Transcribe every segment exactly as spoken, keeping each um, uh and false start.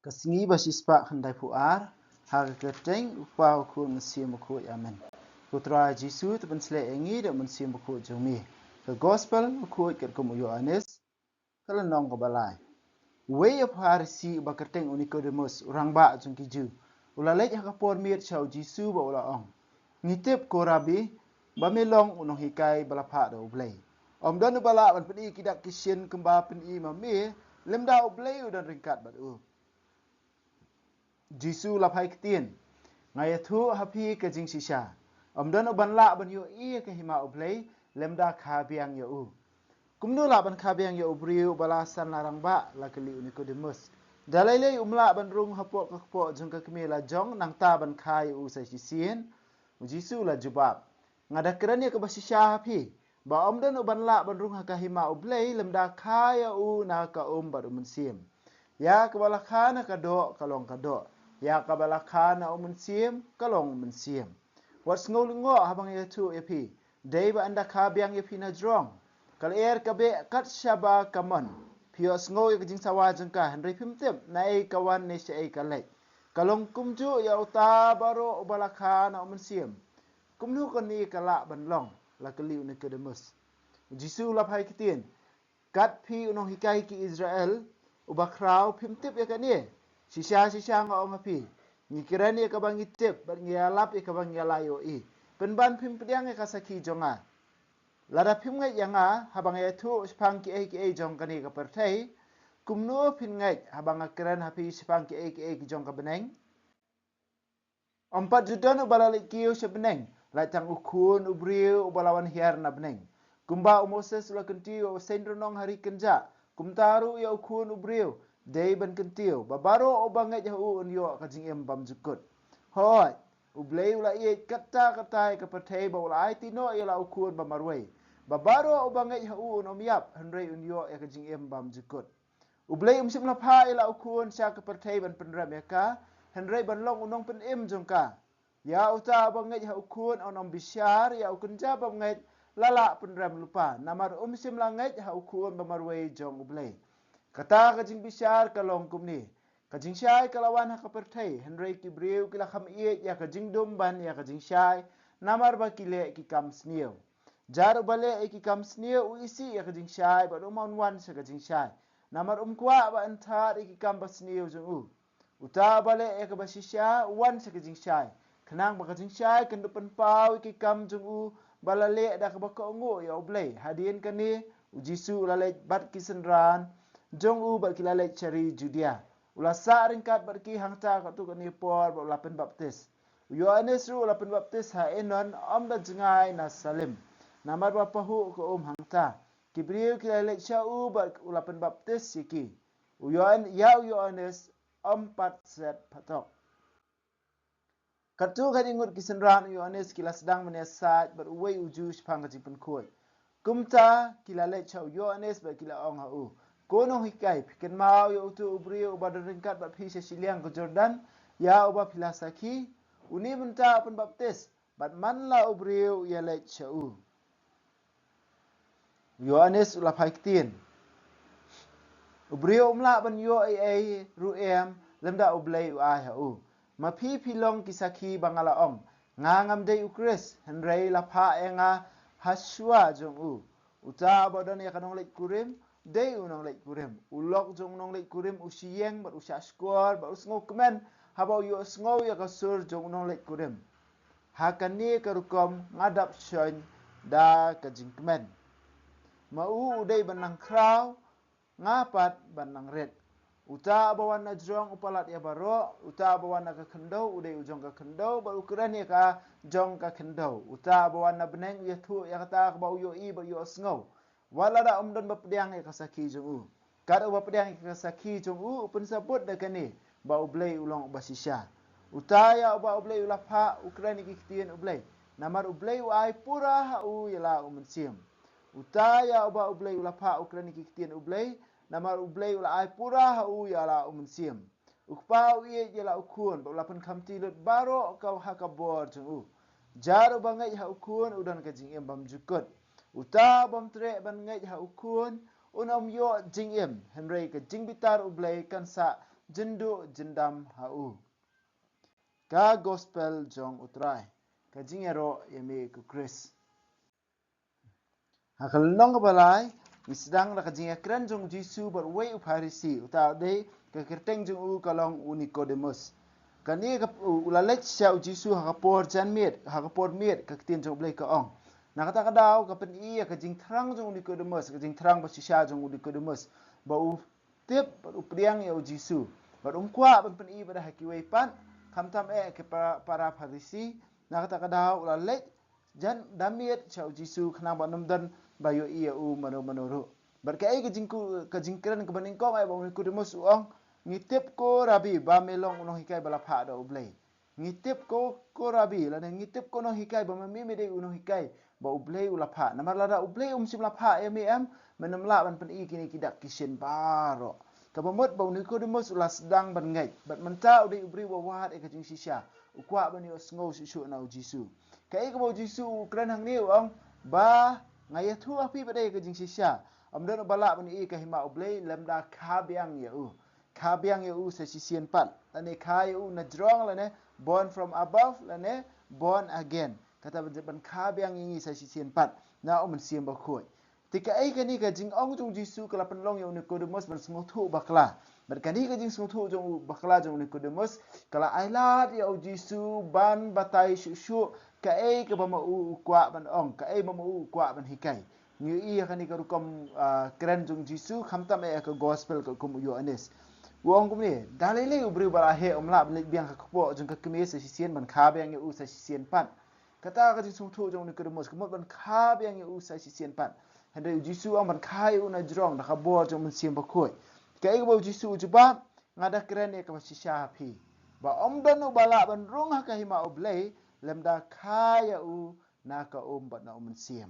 Ka sngi ba shispah khyndai phew ar, ha ka kyrteng u Kpa, u Khun, u Mynsiem Bakhuid. Amen. Ko Trai Jisu, to pynshlei ïa ngi da u Mynsiem Bakhuid jong me. Ka Gospel bakhuid katkum u Ïoannis, ka lynnong kaba lai. Uwei u Pharisi uba kyrteng u Nikodemus, u rangbah jong ki Jiw, u la leit ha ka por miet sha u Jisu bad u la ong, Ngi tip ko Rabbi, ba me long u nonghikai ba la phah da u Blei. Ym don uba lah ban pyni ki dak ki shin kumba pyni ma me, lymda u Blei u don ryngkat bad u. Jisu la phai ktien, Nga ïathuh ha phi ka jingshisha, ym don uban lah ban ïohi ïa ka hima u Blei lymda kha biang ïa u. Kumno lah ban kha biang ïa u briew ba la san la rangbah? La kylli u Nikodemus. Da lei lei um lah ban rung hapoh ka kpoh jong ka kmie la jong nangta ban kha ïa u sa shisien? U Jisu la jubab, Nga da kren ïa kaba shisha ha phi, ba ym don uban lah ban rung ha ka hima u Blei lymda kha ïa u na ka um bad u mynsiem. Ïa kaba la kha na ka doh ka long ka doh, ïa kaba la kha na u mynsiem ka long u mynsiem. Wat sngew lyngngoh haba nga ïathuh ïa phi, dei ba ynda kha biang ïa phi na jrong, ka lyer ka beh kat shaba ka mon. Phi ïohsngew ïa ka jingsawa jong ka, hynrei phim tip naei ka wan ne shaei ka leit. Ka long kumjuh ïa uta baroh uba la kha na u mynsiem. Kumno kane ka lah ban long? La kylli u Nikodemus. U Jisu la phai ktien, Kat phi u nonghikai ki Israel uba khraw, phim tip ïa kane? Shisha shisha nga ong ha phi, ngi kren ïa kaba ngi tip bad ngi ïalap ïa kaba ngi la ïohi, pynban phim pdiang ïa ka sakhi jong nga. Lada phim ngeit ïa nga haba nga ïathuh shaphang kiei kiei jong kane ka pyrthei, kumno phin ngeit haba nga kren ha phi shaphang kiei kiei ki jong ka bneng? Ym pat ju don uba la leit kiew sha bneng, la tang u Khun u briew uba la wan hiar na bneng. Kumba u Moses u la kyntiew ïa u seiñ rnong ha ri kynjah, kumta ruh ïa u Khun u briew dei ban kyntiew, ba baroh uba ngeit ha u un ïoh ka jingim bymjukut. Hooid, u Blei u la ïeit katta katta ïa ka pyrthei ba u la aiti noh ïa la u Khun ba marwei, ba baroh uba ngeit ha u un ym ïap, hynrei un ïoh ïa ka jingim bymjukut. U Blei um shym la phah ïa la u Khun sha ka pyrthei ban pynrem ïa ka, hynrei ban long u nongpynim jong ka. Ïa uta uba ngeit ha u Khun un ym bishar ïa u kynja bym ngeit, la lah pynrem lypa, namar um shym la ngeit ha u Khun ba marwei jong u Blei. Kata ka jingbishar ka long kumne: Ka jingshai ka la wan ha ka pyrthei, hynrei ki briew ki la kham ïeit ïa ka jingdum ban ïa ka jingshai, namar ba ki leh ki kam sniew. Jar uba leh ïa ki kam sniew u isih ïa ka jingshai, bad um wan sha ka jingshai, namar um kwah ban thad ïa ki kam basniew jong u. Uta uba leh ïa kaba shisha u wan sha ka jingshai, khnang ba ka jingshai kan da pynpaw ïa ki kam jong u ba la leh da kaba kohnguh ïa u Blei. Hadien kane u Jisu u la leit bad ki synran jong u bad ki la leit sha ri Judia. U la sah ryngkat bad ki hangta katto katne por bad u la pynbaptis. U Ïoannis ruh u la pynbaptis ha Enon, ym da jngai na Salim, namar ba pahuh ka um hangta. Ki briew ki la leit sha u bad u la pynbaptis ïa ki. U Ïoan, ïa u Ïoannis ym pat set phatok. Katto katne ngut ki synran u Ïoannis ki la sdang ban ïasaid bad uwei u Jiw shaphang ka jingpynkhuid. Kumta ki la leit sha u Ïoannis bad ki la ong ha u, Ko nonghikai, phi kynmaw ïa uto u briew uba don ryngkat bad phi sha shiliang ka Jordan, ïa uba phi la sakhi? Une mynta u pynbaptis, bad man la u briew u ïaleit sha u. U Ïoannis u la phai ktien, U briew um lah ban ïoh ei ei ruh em lymda u Blei u ai ha u. Ma phi phi long ki sakhi ba nga la ong, nga ngam dei u Khrist, hynrei la phah ïa nga ha shuwa jong u. Uta uba don ïa ka nongleit kurim, dei u nongleit kurim. U lok jong u nongleit kurim u shyieng bad u shahshkor bad u sngewkmen haba u ïohsngew ïa ka sur jong u nongleit kurim. Ha kane ka rukom nga dap shon da ka jingkmen. Ma u u dei ban nang khraw, nga pat ban nang rit. Uta uba wan na jrong u palat ïa baroh, uta uba wan na ka khyndew u dei u jong ka khyndew bad u kren ïa ka jong ka khyndew. Uta uba wan na bneng u ïathuh ïa kata kaba u ïohi bad ïohsngew, wat lada um don ba pdiang ïa ka sakhi jong u. Kat uba pdiang ïa ka sakhi jong u u pynsabut da kane, ba u Blei u long uba shisha. Uta ïa uba u Blei u la phah u kren ïa ki ktien u Blei, namar u Blei u ai pura ha u ïa la u mynsiem. Uta ïa uba u Blei u la phah u kren ïa ki ktien u Blei, namar u Blei u la ai pura ha u ïa la u mynsiem. U Kpa u ïeit ïa la u Khun bad u la pynkham ti lut baroh ka ha ka bor jong u. Jar uba ngeit ha u Khun u don ka jingim bymjukut. Uta bym treh ban ngeit ha u Khun un ym ïoh jingim, hynrei ka jingbitar u Blei kan sah jynduh jyndam ha u. Ka gospel jong U Trai. Ka jingïaroh ïa me ko Khrist. Ha ka lynnong kaba lai, ngi sdang da ka jingïakren jong u Jisu bad uwei u Pharisi, uta u dei ka kyrteng jong u ka long u Nikodemus. Kane ka u la leit sha u Jisu ha ka por janmiet, ha ka por miet, ka ktien jong U Blei ka ong. Na kata ka daw ka pyni ïa ka jingthrang jong u Nikodemus, ka jingthrang ba shisha jong u Nikodemus, ba u tip bad u pdiang ïa u Jisu. Bad um kwah ban pyni bad ha kiwei pat, khamtam eh ki para, para Pharisi, na kata ka daw u la leit jan da miet sha u Jisu khnang ba ym don ba ïohi ïa u mano mano ruh. Bad kaei ka jingku, ka jingkren kaba nyngkong eh ba u Nikodemus u ong, ngi tip ko Rabbi ba me long u nonghikai ba la phah da U Blei. Ngi tip ko, ko Rabbi, lane ngi tip ko nonghikai ba ma me me dei u nonghikai ba U Blei u la phah. Namar lada U Blei um shym la phah ïa me em, men ym lah ban pyni kine ki dak ki shin baroh. Kaba mut ba u Nikodemus u la sdang ban ngeit, bad mynta u dei u briew ba wad ïa ka jingshisha, u kwah ban ïohsngew shuh shuh na u Jisu. Kaei kaba u Jisu u kren hangne u ong, ba nga ïathuh ha phi ba dei ka jingshisha, ym don uba lah ban ïohi ka hima U Blei lymda kha biang ïa u. Kha biang ïa u sa shisien pat, lane kha ïa u na jrong, lane born from above, lane born again. Kata ban, ban kha biang ïa ngi sa shisien pat na u Mynsiem Bakhuid. Te kaei kane ka jingong jong u Jisu ka la pynlong ïa u Nikodemus ban sngewthuh bakla. Bad kane ka jingsngewthuh jong u bakla jong u Nikodemus ka la ailad ïa u Jisu ban batai shuh shuh kaei kaba ma u u kwah ban ong, kaei ba ma u u kwah ban hikai. Ngi ïohi ïa kane ka rukom, ah, kren jong u Jisu, khamtam eh ka gospel ka kum u Ïoannis. U ong kumne, da lei lei u briew ba la heh um lah ban leit biang ha ka kpoh jong ka kmie sa shisien ban kha biang ïa u sa shisien pat. Kata ka jingsngewthuh jong u Nikodemus, ka mut ban kha biang ïa u sa shisien pat. Hynrei u Jisu u ong ban kha ïa u na jrong da ka bor jong u Mynsiem Bakhuid. Kaei kaba u Jisu u jubab, nga da kren ïa kaba shisha ha phi, ba ym don uba lah ban rung ha ka hima U Blei lymda kha ïa u na ka um bad na u Mynsiem.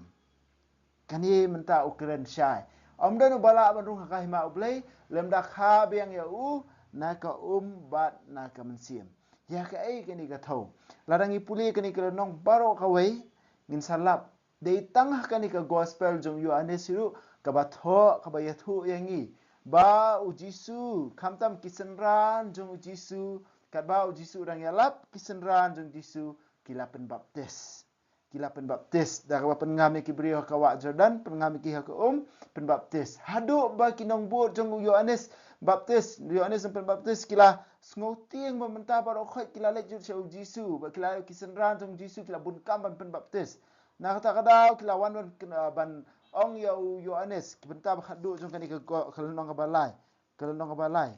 Kane mynta u kren shai. Ym don uba lah ban rung ha ka hima U Blei lymda kha biang ïa u na ka um bad na ka Mynsiem. Ïa kaei kane ka thew? Lada ngi pule kane ka lynnong baroh kawei, ngin sa lap, dei tang ha kane ka gospel jong u Ïoannis ruh kaba thoh, kaba ïathuh ïa ngi ba u Jisu, khamtam ki synran jong u Jisu, katba u Jisu u dang ïalap, ki synran jong u Jisu ki la pynbaptis. Ki la pynbaptis da kaba pynngam ïa ki briew ha ka wah Jordan, pynngam ïa ki ha ka um, pynbaptis. Haduh ba ki nongbud jong u Ïoannis Baptis, Ïoannis Pynbaptis, ki la sngewtieng ba mynta baroh khoit ki la leit jut sha u Jisu, ba ki la, ki synran jong u Jisu ki la bun kam ban pynbaptis. Na kata ka daw ki la wan ban, ban ong ïa u Ïoannis, ki bynta ba khatduh jong kane ka go-, ka lynnong kaba lai, ka lynnong kaba lai.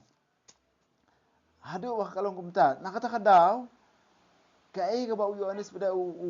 Haduh ba ka long kumta. Na kata ka daw, kaei kaba u Ïoannis ba dei u, u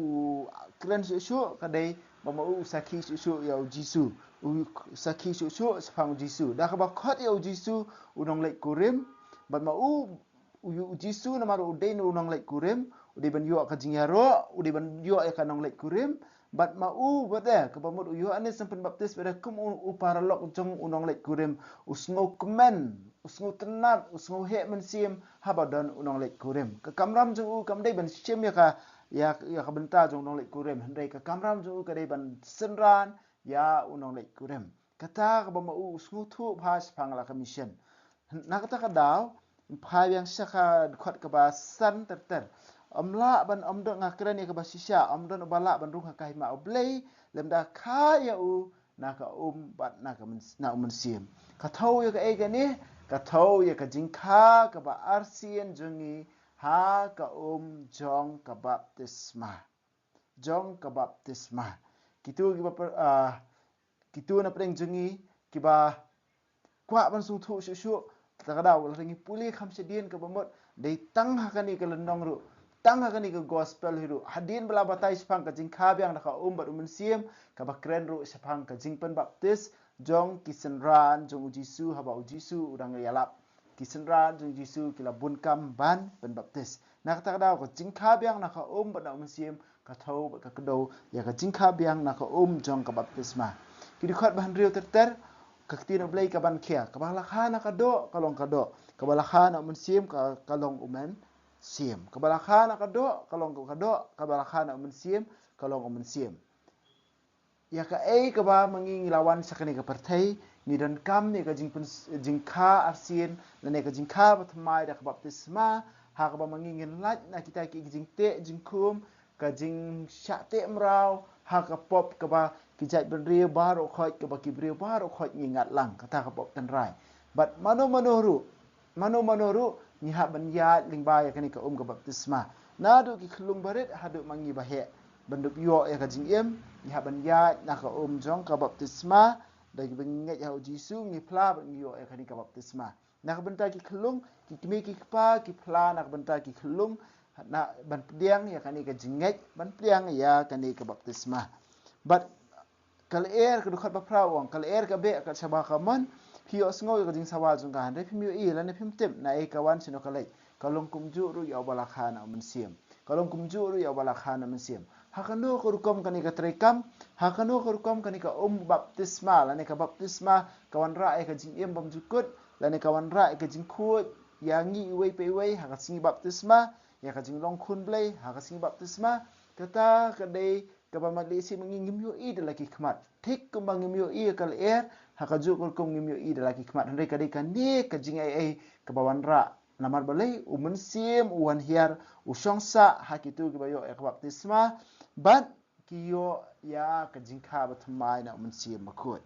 kren shuh shuh, ka dei ba ma u u sakhi shuh shuh ïa u Jisu. U sakhi shuh shuh shaphang u Jisu. Da kaba khot ïa u Jisu u nongleit kurim, bad ma u, u, u Jisu namar u dei u nongleit kurim, u dei ban ïoh ka jingïaroh, u dei ban ïoh ïa ka nongleit kurim, bad ma u bad eh, kaba mut u Ïoannis Pynbaptis bad eh kum u, u paralok jong u nongleit kurim, u sngewkmen, u sngewtynnat, u sngewheh mynsiem haba don u nongleit kurim. Ka kamram jong u kam dei ban shim ïa ka, ïa, ïa ka bynta jong u nongleit kurim, hynrei ka kamram jong u ka dei ban synran ïa u nongleit kurim. Kata kaba ma u u sngewthuh bha shaphang la ka mission. Na kata ka daw, phai biang sha ka dkhot kaba san ter ter. Ym lah ban, ym don, nga kren ïa kaba shisha, ym don uba lah ban rung ha ka hima U Blei lymda kha ïa u na ka um bad na ka myns-, na u mynsiem. Ka thew ïa kaei kane? Ka thew ïa ka jingkha kaba arsien jong ngi ha ka um jong ka baptisma. Jong ka baptisma. Kito kiba per-, ah, kito na pdeng jong ngi kiba kwah ban sngewthuh shuh shuh, kata ka daw, lada ngi pule kham shadien kaba mut, dei tang ha kane ka lynnong ruh, tang ha kane ka gospel hi ruh, hadien ba la batai shaphang ka jingkha biang da ka um bad u mynsiem, kaba kren ruh shaphang ka jingpynbaptis jong ki synran jong u Jisu haba u Jisu u dang ïalap. Ki synran jong u Jisu ki la bun kam ban pynbaptis. Na kata ka daw ka jingkha biang na ka um bad na u mynsiem, ka thew bad ka kdew ïa ka jingkha biang na ka um jong ka baptisma. Ki dkhot ba hynriew ter ter, ka ktien U Blei ka ban khia, kaba la kha na ka doh ka long ka doh, kaba la kha na u mynsiem ka, ka long u mynsiem, kaba la kha na ka doh ka long ka doh, kaba la kha na u mynsiem ka long u mynsiem. Ïa kaei kaba ma ngi ngi la wan sha kane ka pyrthei, Ngi donkam ïa ka jingpyn-, jingkha arsien, lane ka jingkha bathymmai da ka baptisma, ha kaba ma ngi ngin lait na kita ki jingteh jingkhum, ka jingshah teh mraw, ha ka pop kaba ki jaitbynriew baroh khoit, kaba ki briew baroh khoit ngi ngat lang, kata ka pop tynrai. Bad mano mano ruh, mano mano ruh, ngi hap ban ïaid lyngba ïa kane ka um ka baptisma. Naduh ki khyllung barit haduh ma ngi baheh, ban dup ïoh ïa ka jingim, ngi hap ban ïaid na ka um jong ka baptisma, da kiba ngeit ha u Jisu, ngi phla ban ïoh ïa kane ka baptisma. Na ka bynta ki khyllung, ki kmie ki kpa, ki phla na ka bynta ki khyllung, na ban pdiang ïa kane ka jingngeit, ban pdiang ïa kane ka baptisma. Bad ka lyer ka dkhot ba phra u ong, ka lyer ka beh ka shaba ka mon, phi ïohsngew ïa ka jingsawa jong ka, hynrei phim ïohi lane phim tip naei ka wan shano ka leit, ka long kumjuh ruh ïa uba la kha na u Mynsiem. Ka long kumjuh ruh ïa uba la kha na u Mynsiem. Ha kano ka rukom kane ka treikam, ha kano ka rukom kane ka um baptisma, lane ka baptisma, ka wanrah ïa ka jingim bymjukut, lane ka wanrah ïa ka jingkhuid ïa ngi iwei pa iwei, ha ka sngi baptisma, ïa ka jinglong khun Blei, ha ka sngi baptisma, kata ka dei kaba ma lehse ma ngi ngim ïohi da la ki khmat. Thik kumba ngim ïohi ïa ka lyer, ha kajuh ka rukom ngim ïohi da la ki khmat. Hynrei ka dei kane ka jingaiei kaba wanrah. Namar balei, u Mynsiem u wan hiar, u shong sah ha kito kiba ïoh ïa ka baptisma, bad ki ïoh ïa ka jingkha bathymmai na u Mynsiem Bakhuid.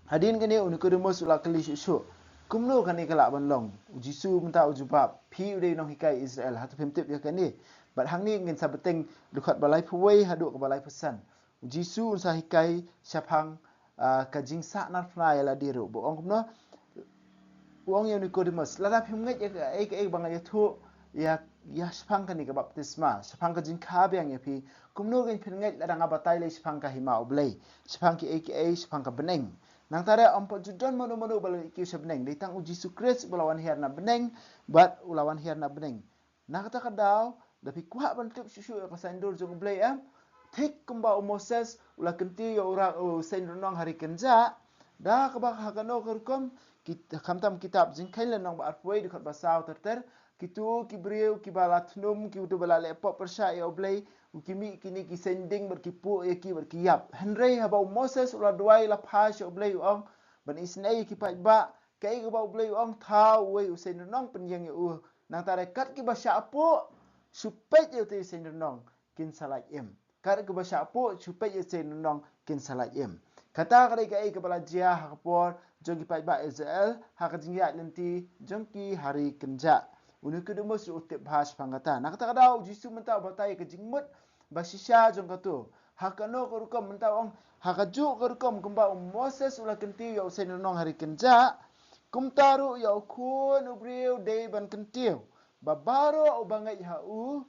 Hadien kane u Nikodemus u la kylli shuh shuh, kumno kane ka lah ban long? U Jisu mynta u jubab, phi u dei u nonghikai Israel, hato phim tip ïa kane? Bad hangne ngin sa bteng dkhot ba laiphew wei haduh kaba laiphew san. U Jisu un sa hikai shaphang, ah, ka jingsahnarphna ïa lade ruh. Ba ong kumno? U ong ïa u Nikodemus, lada phim ngeit ïa kaei kaei ba nga ïathuh ïa, ïa shaphang kane ka baptisma, shaphang ka jingkha biang ïa phi, kumno ngin phin ngeit lada nga batai lei shaphang ka hima U Blei, shaphang kiei kiei, shaphang ka bneng. Nangta ruh ym pat ju don mano mano ba la leit kiew sha bneng, dei tang u Jisu Khrist uba la wan hiar na bneng, bad u la wan hiar na bneng. Na kata ka daw, da phi kwah ban tip shuh shuh ïa ka saiñdur jong U Blei em, thik kumba u Moses u la kyntiew ïa u ra-, u seiñ rnong ha ri kynjah, da kaba ha kano ka rukom, kit-, khamtam kitab Jingkheiñ lynnong ba arphew wei dkhot ba saw ter ter, kito ki briew kiba la thnum, kito ba la leh pop pyrshah ïa U Blei, u ki mih kine ki seiñ ding bad ki puh ïa ki bad ki ïap. Hynrei haba u Moses u la duwai la phai sha U Blei u ong, ban isynei ïa ki paidbah, kaei kaba U Blei u ong, thaw uwei u seiñ rnong pynïeng ïa u. Nangta ruh kat kiba shah puh, shu peit ïa utei u seiñ rnong, kin sa lait im. Kat kiba shah puh, shu peit ïa u seiñ rnong, kin sa lait im. Kata ka dei kaei kaba la jia ha ka por jong ki paidbah Israel, ha ka jingïaid lynti jong ki ha ri kynjah. U Nikodemus u tip bha shaphang kata. Na kata ka daw, u Jisu mynta u batai ïa ka jingmut ba shisha jong kato. Ha kano ka rukom mynta u ong, ha kajuh ka rukom kumba u Moses u la kyntiew ïa u seiñ rnong ha ri kynjah, kumta ruh ïa u Khun u briew dei ban kyntiew, ba baroh uba ngeit ha u,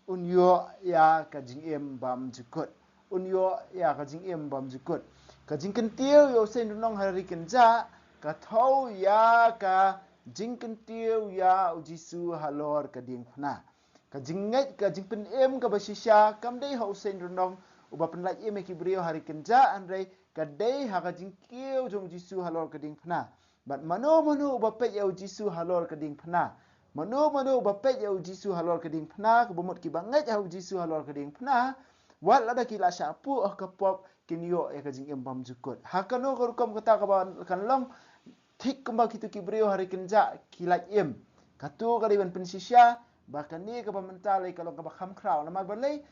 un ïoh ïa ka jingim bymjukut. Un ïoh ïa ka jingim bymjukut. Ka jingkyntiew ïa u seiñ rnong ha ri kynjah, ka thew ïa ka jingkyntiew ïa u Jisu halor ka diengphna. Ka jingngeit, ka jingpynim kaba shisha, kam dei ha u seiñ rnong uba pynlait im ïa ki briew ha ri kynjah, hynrei ka dei ha ka jingkiew jong u Jisu halor ka diengphna. Bad mano mano uba peit ïa u Jisu halor ka diengphna. Mano mano uba peit ïa u Jisu halor ka diengphna, kaba mut kiba ngeit ha u Jisu halor ka diengphna, wat lada ki la shah puh ha ka pop, kin ïoh ïa ka jingim bymjukut. Ha kano ka rukom kata kaba kan long, thik kumba kito ki briew ha ri kynjah ki lait im. Kato ka dei ban pynshisha ba kane kaba mynta lei ka long kaba kham khraw. Namar balei,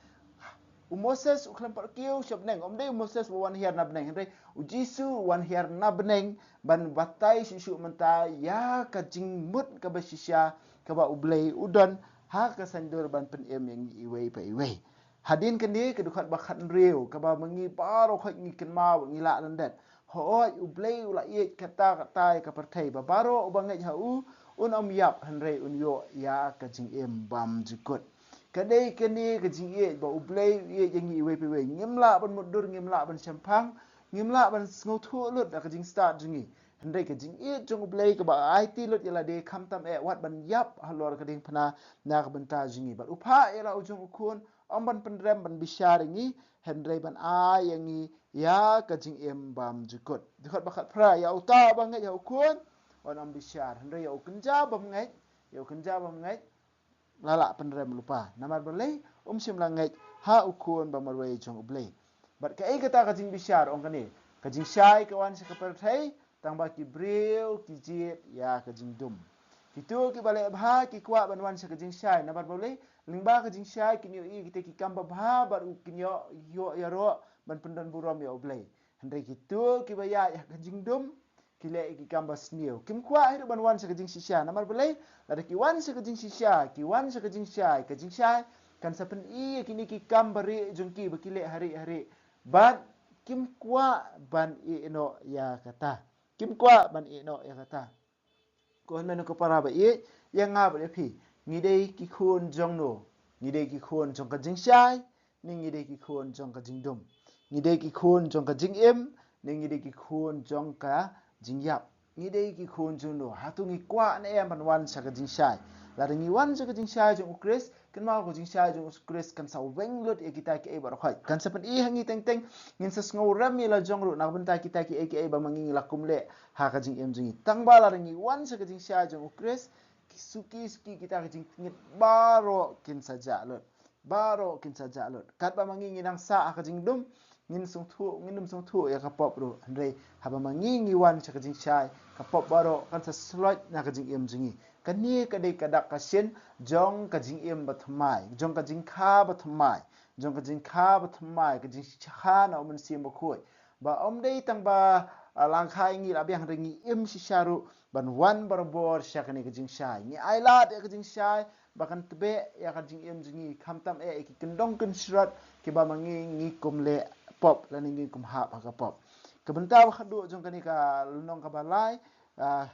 u Moses u khlem pat kiew sha bneng, ym dei u Moses uba wan hiar na bneng, hynrei u Jisu u wan hiar na bneng ban batai shuh shuh mynta ïa ka jingmut kaba shisha kaba U Blei u don ha ka saiñdur ban pynim ïa ngi iwei pa iwei. Hadien kane ka dkhot ba khathynriew, kaba ma ngi baroh khoit ngi kynmaw, ngi lah lyndet. Hooid, U Blei u la ïeit katta katta ïa ka pyrthei, ba baroh uba ngeit ha u, un ym ïap, hynrei un ïoh ïa ka jingim bymjukut. Ka dei kane ka jingïeit ba U Blei u ïeit ïa ngi iwei pa iwei. Ngim lah ban mutdur, ngim lah ban shemphang, ngim lah ban sngewthuh lut da ka jingstad jong ngi. Hynrei ka jingïeit jong U Blei kaba aiti lut ïa lade, khamtam eh wat ban ïap halor ka diengphna na ka bynta jong ngi. Bad u phah ïa la u jong u Khun, ym ban pynrem ban bishar ïa ngi, hynrei ban ai ïa ngi ïa ka jingim bymjukut. Dkhot ba khatphra, ïa uta uba ngeit ha u Khun, un ym bishar, hynrei ïa u kynja bym ngeit, ïa u kynja bym ngeit, la lah pynrem lypa. Namar balei? Um shym la ngeit ha u Khun ba marwei jong U Blei. Bad kaei kata ka jingbishar, ong kane, Ka jingshai ka wan sha ka pyrthei tang ba ki briew ki jied ïa ka jingdum. Kito kiba leh bha ki kwah ban wan sha ka jingshai, namar balei? Lyngba ka jingshai kin ïohi kita ki kam babha bad u kin ïoh, ïoh ïaroh ban pyndon burom ïa U Blei. Hynrei kito kiba ïaid ha ka jingdum ki leh ki kam basniew. Kim kwah hi ruh ban wan sha ka jingshisha. Namar balei? Lada ki wan sha ka jingshisha, ki wan sha ka jingshai, ka jingshai kan sa pyni ïa kine ki kam barieh jong ki ba ki leh ha rieh ha rieh. Bad kim kwah ban ïeh noh ïa kata. Kim kwah ban ïeh noh ïa kata. Ko hynmen ko para ba ïeit, ïa nga bad ïa phi, ngi dei ki khun jong no? Ngi dei ki khun jong ka jingshai, ne ngi dei ki khun jong ka jingdum? Ngi dei ki khun jong ka jingim, ne ngi dei ki khun jong ka jingïap? Ngi dei ki khun jong no? Hato ngi kwah ne em ban wan sha ka jingshai? Lada ngi wan sha ka jingshai jong U Khrist, kynmaw, ka jingshai jong U Khrist kan sa weng lut ïa kita kiei baroh khoit. Kan sa pyni ha ngi teng teng, ngin sa sngew rem ïa la jong ruh na ka bynta kita kiei kiei ba ma ngi ngi la kum leh ha ka jingim jong ngi. Tang ba lada ngi wan sha ka jingshai jong U Khrist, ki suki suki kita ka jingtngit baroh kin sa jah lut. Baroh kin sa jah lut. Katba ma ngi ngi nang sah ha ka jingdum, ngin sngewthuh, ngin ym sngewthuh ïa ka pop ruh. Hynrei haba ma ngi ngi wan sha ka jingshai, ka pop baroh kan sa sloit na ka jingim jong ngi. Kane ka dei ka dak ka shin jong ka jingim bathymmai, jong ka jingkha bathymmai, jong ka jingkha bathymmai, ka jingkha na U Mynsiem Bakhuid. Ba ym dei tang ba, ah, lang kha ïa ngi la biang, hynrei ngi im shisha ruh ban wan barabor sha kane ka jingshai. Ngi ailad ïa ka jingshai ba kan tbeh ïa ka jingim jong ngi, khamtam eh ïa ki kyndong kynshrot kiba ma ngi ngi kum leh pop lane ngi kum hap ha ka pop. Ka bynta ba khatduh jong kane ka lynnong kaba lai, ah,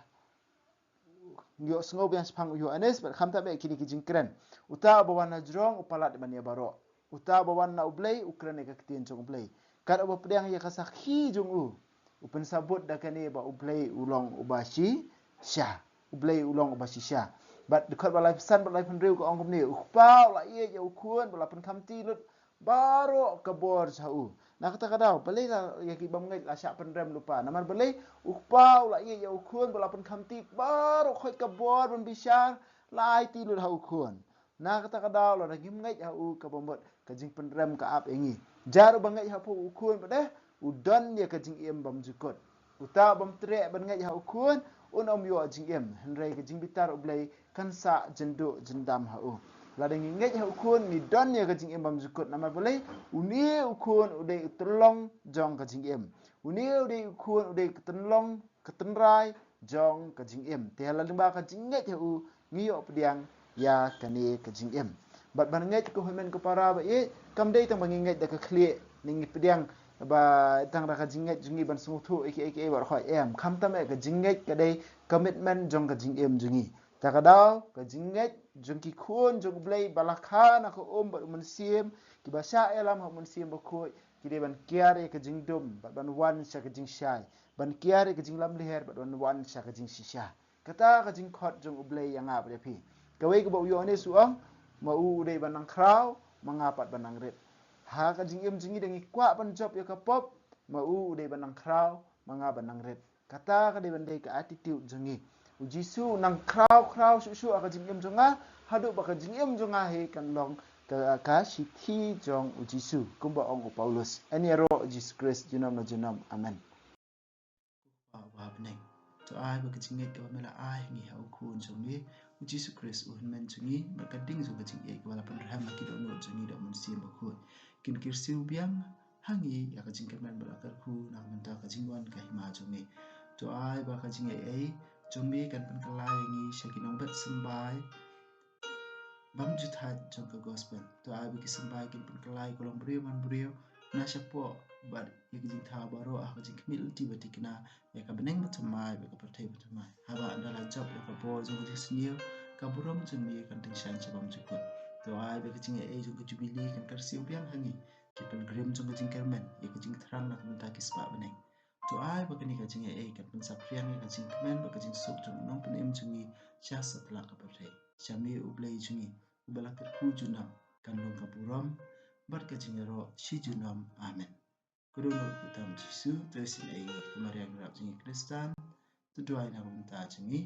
ngi ïohsngew biang shaphang u Ïoannis bad khamtam eh kine ki jingkren. Uta uba wan na jrong u palat ban ïa baroh. Uta uba wan na U Blei u kren ïa ka ktien jong U Blei. Kat uba pdiang ïa ka sakhi jong u, u pynsabut da kane ba U Blei u long uba shisha. U Blei u long uba shisha. Bad dkhot ba laiphew san bad laiphew hynriew ka ong kumne: U Kpa u la ïeit ïa U Khun bad la pynkhamti lut baroh ka bor jong u. Na kata ka daw, balei la ïa ki bym ngeit la shah pynrem lypa? Namar balei? U Kpa u la ïeit ïa U Khun bad la pynkhamti baroh khoit ka bor ban bishar la aiti lut ha U Khun. Na kata ka daw, lada ngim ngeit ha u, kaba mut ka jingpynrem ka ap ïa ngi. Jar uba ngeit ha phi U Khun pat de u don ïa ka jingim bymjukut. Uta ubym treh ban ngeit ha U Khun un ym ïoh jingim, hynrei ka jingbitar U Blei kan sa jynduh jyndam ha u. Lada ngi ngeit ha U Khun, ngi don ïa ka jingim bymjukut. Namar balei? Une U Khun u dei u tynlong jong ka jingim. Une u dei U Khun u dei ka tynlong, ka tynrai jong ka jingim. Te ha la lyngba ka jingngeit ha u ngi ïoh pdiang ïa kane ka jingim. Bad ban ngeit, ko hynmen ko para ba ïeit, kam dei tang ba ngi ngeit da ka khlieh ne ngi pdiang ba tang da ka jingngeit jong ngi ban sngewthuh ïa kiei kiei baroh khoit, em. Khamtam eh ka jingngeit ka dei commitment jong ka jingim jong ngi. Ta ka daw, ka jingngeit jong ki khun jong U Blei ba la kha na ka um bad U Mynsiem, kiba shah ïalam ha U Mynsiem Bakhuid, ki dei ban kiar ïa ka jingdum bad ban wan sha ka jingshai, ban kiar ïa ka jinglamler bad ban wan sha ka jingshisha. Kata ka jingkhot jong U Blei ïa nga bad ïa phi. Kawei kaba u Ïoannis u ong, ma u u dei ban nang khraw, ma nga pat ban nang rit. Ha ka jingim jong ngi, da ngi kwah ban jop ïa ka pop, ma u u dei ban nang khraw, ma nga ban nang rit. Kata ka dei ban dei ka attitude jong ngi. U Jisu u nang khraw khraw shuh shuh ha ka jingim jong nga, haduh ba ka jingim jong nga hi kan long ka, ka shithi jong U Jisu, kumba ong u Paulus. Yn ïaroh U Jisu Khrist junom la junom. Amen. Ko Kpa uba ha bneng, to ai ba ka jingngeit kaba me la ai ha ngi ha U Khun jong me, U Jisu Khrist u hynmen jong ngi, bad ka ding jong ka jingïeit kaba la pynrhem ha ki dohnud jong ngi da U Mynsiem Bakhuid, kin kyrsiew biang ha ngi ïa ka jingkyrmen bad la kyrkhu na ka bynta ka jingwan ka hima jong me. To ai ba ka jingaiei jong me kan pynkylla ïa ngi sha ki nongbet symbai bymjukut jong ka gospel. To ai ba ki symbai kin pynkylla ïa ka longbriew manbriew na shapoh bad ïa ki jingthaw baroh ha ka jingkhmih lynti ba thikna ïa ka bneng bathymmai bad ka pyrthei bathymmai. Haba ynda la jop ïa ka bor jong ka jingsniew, ka burom jong me kan tyngshaiñ sha bymjukut. To ai ba ka jingaiei jong ka jubili kan kyrsiew biang ha ngi, ki pilgrim jong ka jingkyrmen, ïa ka jingthrang na ka bynta ki spah bneng. To ai ba kane ka jingaiei kan pynsaphriang ïa ka jingkmen bad ka jingsuk jong u Nongpynim jong ngi sha satlak ka pyrthei. Sha me U Blei jong ngi, uba la kyrkhu junom, kan long ka burom bad ka jingïaroh shi junom. Amen. Ka dohnud kyrteng U Jisu, to isynei ïa ngi, ko Maria nongrep jong ngi Khristan, to duwai na ka bynta jong ngi,